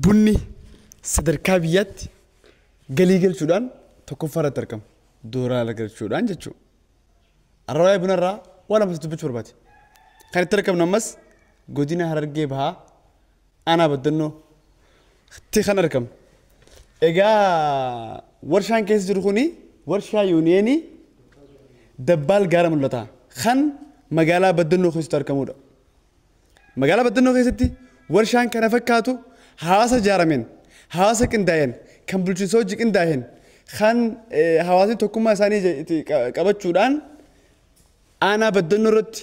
Bunni sadarkaa biyyaatti galii galchuudhaan tokkoffaa irratti argama. Doolaara galchuudhaan jechuudha. Har'a waa'ee bunarraa waan ammas dubbachuu barbaade. Kan itti argamnu ammas godina Harargee Bahaa aanaa Baddannoo tti kan argamu. Egaa warshaan keessa jiru kuni warshaa yuuniyeenii Dabbaal Gaara Mul'ataa kan magaalaa Baddannoo keessatti argamudha. Magaalaa Baddannoo keessatti warshaan kana fakkaatu hawaasa ijaarameen, hawaasa qindaa'een, kan bulchiinsa hojii qindaa'een, kan hawaasni tokkummaa isaanii qabachuudhaan aanaa Baddannoo irratti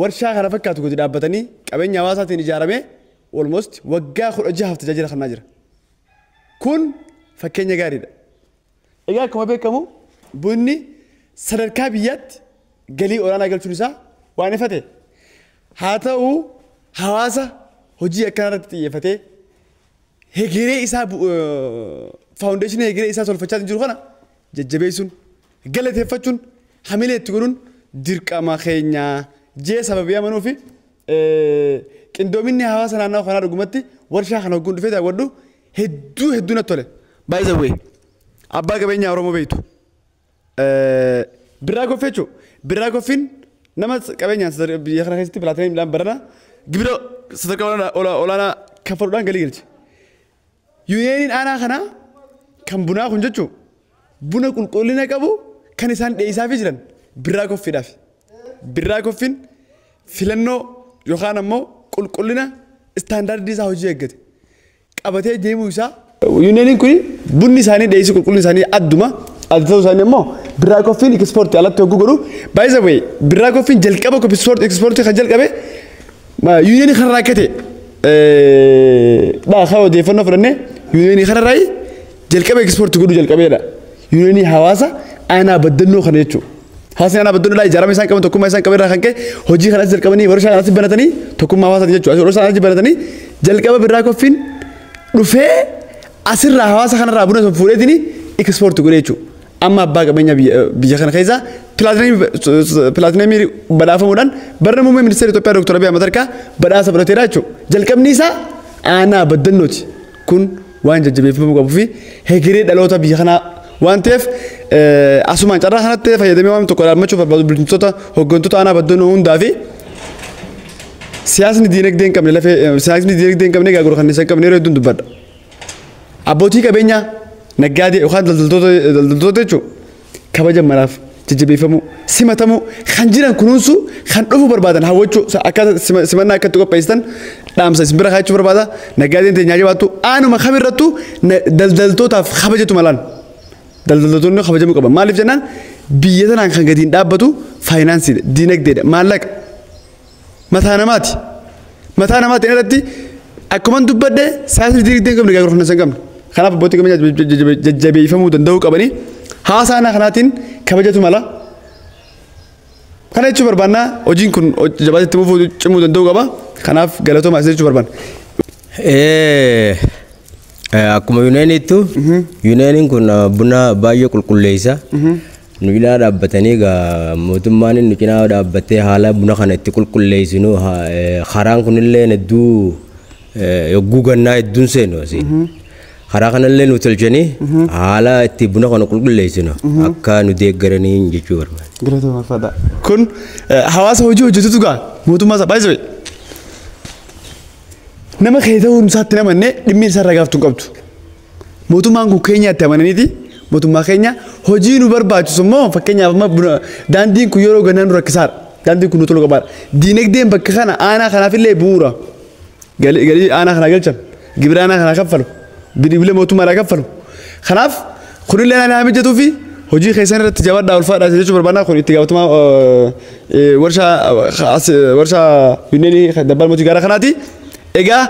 warshaa kana fakkaatu gadi dhaabbatanii qabeenya hawaasaatiin ijaaramee almost waggaa 16 tajaajila kennaa jira. Kun fakkeenya gaariidha. Egaa akkuma beekamu bunni sadarkaa biyyaatti galii olaanaa galchuun isaa waan ifate. Haa ta'u hawaasa hojii akkanaa irratti xiyyeeffatee hegeree isaa faawundeeshinii hegeree isaa tolfachaa jiru kana jajjabeessuun galateeffachuun hamilee itti godhuun dirqama keenya jee sababii amanuu fi qindoominni hawaasa naannoo kanaa dhugumatti warshaa kana hogguun dhufee daawwadhu hedduu hedduu natti tole. By the way, abbaa qabeenyaa Oromoo beektu. Birraa Goffee jechuudha. Birraa Goffiin nama qabeenyaan biyya kana keessatti pilaatineemiidhaan barana gibira sadarkaa olaanaa kaffaluudhaan galii galche. Yuuniyeeniin aanaa kanaa kan bunaa kun jechuun buna qulqullina qabu kan isaan dhiyeessaafii jiran Birraa Goffiidhaaf. Birraa Goffiin filannoo yookaan ammoo qulqullina istaandaardii isaa hojii eeggate qabatee deemuu isaa. Yuuniyeeniin kun bunni isaanii dhiyeessii qulqullinni isaanii adduma adda ta'uu isaanii immoo Birraa Goffiin ekspoortii alatti hogguu godhu. By the way, Birraa Goffiin jalqaba ekspoortii kan jalqabe yuuniyeenii kanarraa akka ta'e dha kan odeeffannoo fudhannee yuuniyeenii kanarraa jalqaba ekspoortii godhuu jalqabeedha. Yuuniyeenii hawaasa aanaa Baddannoo kana jechuudha. Hawaasni aanaa Baddannoodhaa ijaarama isaan qaban tokkummaa isaan qaban irraa kan ka'e hojii kanas jalqabanii warshaa kanas banatanii tokkummaa hawaasaati jechuudha. Warshaa kanas banatanii jalqaba Birraa Goffiin dhufee asirraa hawaasa kanarraa buna sun fuudheetini ekspoortii godhee jechuudha. Amma abbaa qabeenya biyya kana keessa pilaatineemii badhaafamuudhaan barna muummee ministeera Itoophiyaa Dr. Abiy Ahmed harkaa badhaasa fudhateera jechuudha. Jalqabni isaa aanaa Baddannooti. Kun waan jajjabeeffamuu qabuu fi hegeree dhaloota biyya kanaa waan ta'eef asumaan carraa kanatti fayyadamee waan tokko dhaammachuuf barbaadu bulchitoota hooggantoota aanaa Baddannoo hundaa fi siyaasni diinagdee hin qabne lafee siyaasni diinagdee hin qabne gaagura kan isa hin qabne yeroo hedduun dubbadha. Abbootii qabeenyaa naggaadee yookaan daldaltoota jechuun kabaja maraaf jajjabeeffamuu simatamuu kan jiran kunuunsuu kan dhufuu barbaadan hawwachuu akka simannaa akkatti qopheessitan dhaamsa isin bira kaa'achuu barbaada. Naggaadeen teenyaa jabaattu aanuma kamirrattuu daldaltootaaf kabajatu malaan daldaltoonni kabajamuu qaban. Maaliif jennaan biyya tanaan kan gadiin dhaabbatu faayinaansiidha, diinagdeedha, maallaqa mataa namaati. Mataa namaatiin irratti akkuman dubbadhe siyaasni diinagdee hin qabne gaagura kan hin qabne. Kanaaf abbootii qabeenyaa jajjabeeffamuu danda'uu qabanii hawaasa aanaa kanaatiin kabajatu mala. Kana jechuu barbaannaa hojiin kun jabaatee itti fufuu cimuu danda'uu qaba. Kanaaf galatoomaa jechuu barbaanna. Akkuma yuuneeniittu yuuneeniin kun buna baay'ee qulqulleessa. Nu cinaa dhaabbatanii egaa mootummaan nu cinaa dhaabbatee haala buna kana itti qulqulleessinu karaan kunillee hedduu yogguu gannaa hedduun seenu asiin. Karaa kanallee nu tolchanii haala itti buna kana qulqulleessinu akka nu deeggaranii jechuu barbaada. Galatoomaa fadha. Kun hawaasa hojii hojjetutu gaa mootummaa isaa baay'isee nama kee ta'uun isaatti namannee dhimmi isaa irraa gaafatu hin qabdu. Mootummaan kun keenyaatti amananiiti mootummaa keenya hojii nu barbaachisu immoo fakkeenyaaf amma buna daandiin kun yeroo gannaa nu rakkisaadha. Daandiin kun nu tolu qabaadha. Diinagdeen bakka kana aanaa kanaafillee bu'uura. Galii aanaa kanaa galchan gibira aanaa kanaa kaffalu bilbila mootummaadhaa kaffalu. Kanaaf kunillee aanaa mijatuu fi hojii keessan irratti jabaadhaa ulfaadhaa jechuu barbaadna. Kun itti gaafatamaa warshaa yuuniyeenii Dabbaal Mootii Gaaraa kanaati. Egaa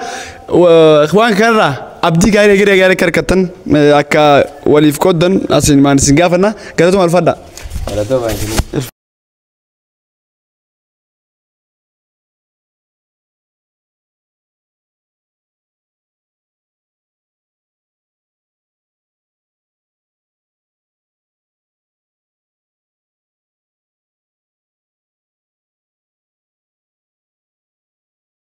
waan kanarraa abdii gaarii egeree gaarii akka harkattan akka waliif qooddan asiin maan isin gaafanna. Galatoomaa ulfaadhaa. Galatoomaa.